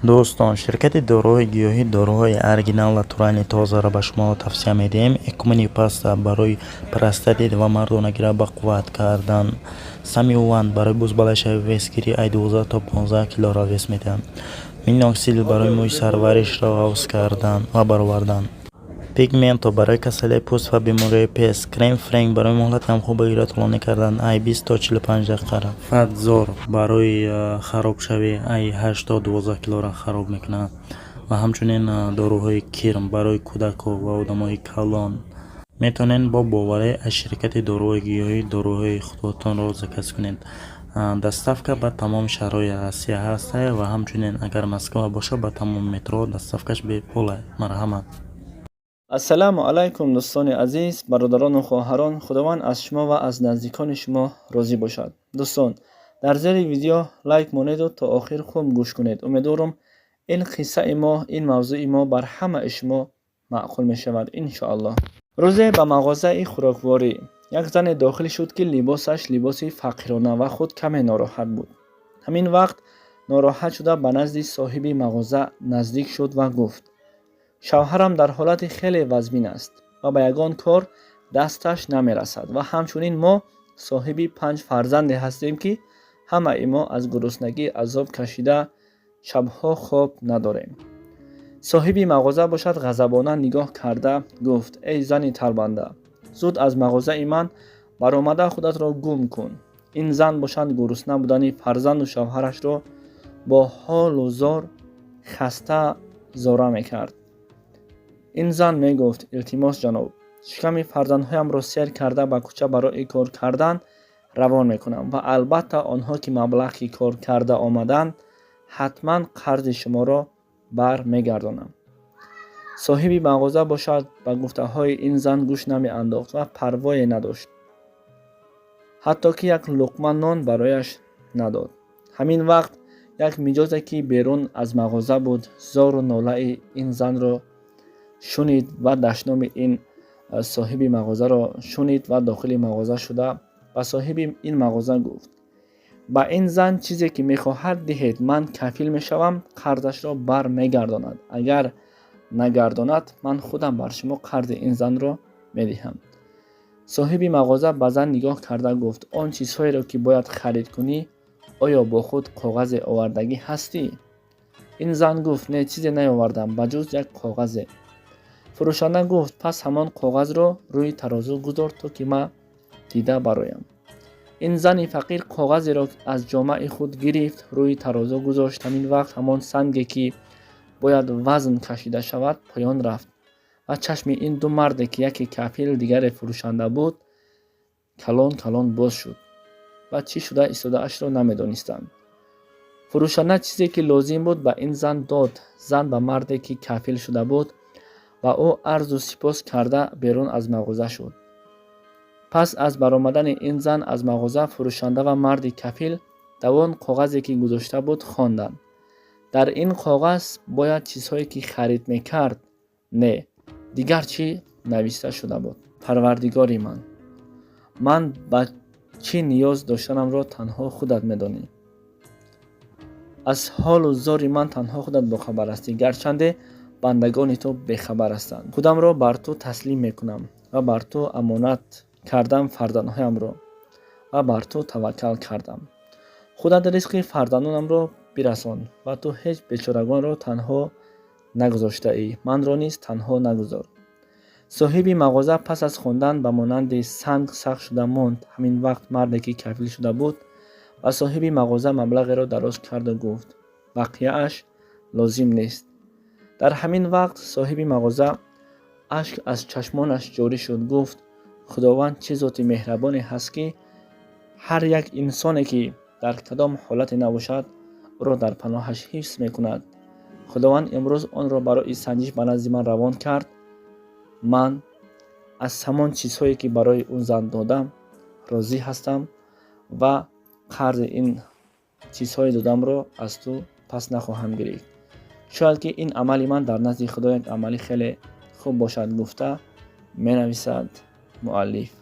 Дӯстон, ширкати доруҳои гиёҳӣ доруҳои оригинал, натуральный, тозаро ба шумо тавсия медиҳем. Экумени паста барои простатит ва мардонагиро бақувват кардан, Самиван барои бузбалашави, весгирӣ, ай 12 то 15 килоро вес медиҳад, Миноксидил барои мӯи сарваришро ғафз кардан ва баровардан, Пигменто барои касалии пӯст ва бемориҳои пест, Крем Френк барои муҳлати ҳамхобагиро тӯлонӣ кардан, ай 20 то 45 дақиқа, Фатзор барои харобшавӣ, ай 8 то 12 килоро хароб мекунад ва ҳамчунин доруҳои кирм барои кӯдакҳо ва одамои калон. Метавонед бо боварӣ аз ширкати доруҳои гиёҳӣ доруҳои худотонро заказ кунед. Доставка ба тамоми шаҳрҳои Россия ҳаст ва ҳамчунин, агар Москва бошад, ба тамоми метро доставкаш бепул. Марҳамат. Ассалому алайкум, дӯстони азиз, бародарону хоҳарон. Худованд аз шумо ва аз наздикони шумо розӣ бошад. Дӯстон, дар зери видео лайк монеду то охир хуб гӯш кунед. Умедворам, ин қиссаи мо, ин мавзӯи мо бар ҳамаи шумо маъқул мешавад, иншоаллоҳ. Рӯзе ба мағозаи хӯрокворӣ як зане дохил шуд, ки либосаш либоси фақирона ва худ каме нороҳат буд. Ҳамин вақт нороҳат шуда, ба назди соҳиби мағоза наздик шуд ва гуфт: «Шавҳарам дар ҳолати хеле вазмин аст ва ба ягон кор дасташ намерасад ва ҳамчунин мо соҳиби панҷ фарзанде ҳастем, ки ҳамаи мо аз гуруснагӣ азоб кашида, шабҳо хоб надорем». Соҳиби мағоза бошад, ғазабона нигоҳ карда гуфт: «Эй зани талбанда, зуд аз мағозаи ман баромада, худатро гум кун». Ин зан бошад, гурусна будани фарзанду шавҳарашро бо ҳолу зор хаста зора мекард. Ин зан мегуфт: «Илтимос, ҷаноб, шиками фарзандҳоямро сер карда, ба кӯча барои кор кардан равон мекунам ва албатта, онҳо ки маблағи кор карда омаданд, ҳатман қарзи шуморо бармегардонам». Соҳиби мағоза бошад, ба гуфтаҳои ин зан гӯш намеандохт ва парвое надошт, ҳатто ки як луқма нон барояш надод. Ҳамин вақт як миҷозе, ки берун аз мағоза буд, зору нолаи ин занро шунид ва дашноми ин соҳиби мағозаро шунид ва дохили мағоза шуда, ба соҳиби ин мағоза гуфт: «Ба ин зан чизе ки мехоҳад, диҳед. Ман кафил мешавам, қарзашро бармегардонад. Агар нагардонад, ман худам бар шумо қарзи ин занро медиҳам». Соҳиби мағоза ба зан нигоҳ карда гуфт: «Он чизҳоеро, ки бояд харид кунӣ, оё бо худ коғазе овардагӣ ҳастӣ?» Ин зан гуфт: «Не, чизе наёвардам, ба ҷуз як коғазе». Фурӯшанда гуфт: «Пас ҳамон коғазро рӯи тарозу гузор, то ки ман дида бароям». Ин зани фақир коғазеро аз ҷомаи худ гирифт, рӯи тарозу гузошт. Ҳамин вақт ҳамон санге, ки бояд вазн кашида шавад, поён рафт ва чашми ин ду марде, ки яке кафил, дигаре фурӯшанда буд, калон калон боз шуд ва чӣ шуда истодаашро намедонистанд. Фурӯшанда чизе ки лозим буд, ба ин зан дод. Зан ба марде, ки кафил шуда буд, ба ӯ арзу сипос карда, берун аз мағоза шуд. Пас аз баромадани ин зан аз мағоза, фурӯшанда ва марди кафил давон коғазе, ки гузошта буд, хонданд. Дар ин коғаз бояд чизҳое, ки харид мекард, не, дигар чӣ нависта шуда буд: «Парвардигори ман, ман ба чӣ ниёз доштанамро танҳо худат медонӣ. Аз ҳолу зори ман танҳо худат бохабар ҳастӣ, гарчанде бандагони ту бехабар ҳастанд. Худамро бар ту таслим мекунам ва бар ту амонат кардам фарзандҳоямро ва бар ту таваккал кардам. Худат ризқи фарзандонамро бирасон ва ту ҳеҷ бечорагонро танҳо нагузоштаӣ, манро низ танҳо нагузор». Соҳиби мағоза пас аз хондан ба монанди санг сахт шуда монд. Ҳамин вақт марде, ки кафил шуда буд, ба соҳиби мағоза маблағеро дароз карду гуфт: «Бақияаш лозим нест». Дар ҳамин вақт соҳиби мағоза ашк аз чашмонаш ҷорӣ шуд. Гуфт: «Худованд чӣ зоти меҳрабоне ҳаст, ки ҳар як инсоне, ки дар кадом ҳолате набошад, ӯро дар паноҳаш ҳифз мекунад. Худованд имрӯз онро барои санҷиш ба назди ман равон кард. Ман аз ҳамон чизҳое, ки барои он зан додам, розӣ ҳастам ва қарзи ин чизҳои додамро аз ту пас нахоҳам гирифт. Шояд ки ин амали ман дар назди Худо як амали хеле хуб бошад», гуфта менависад муаллиф.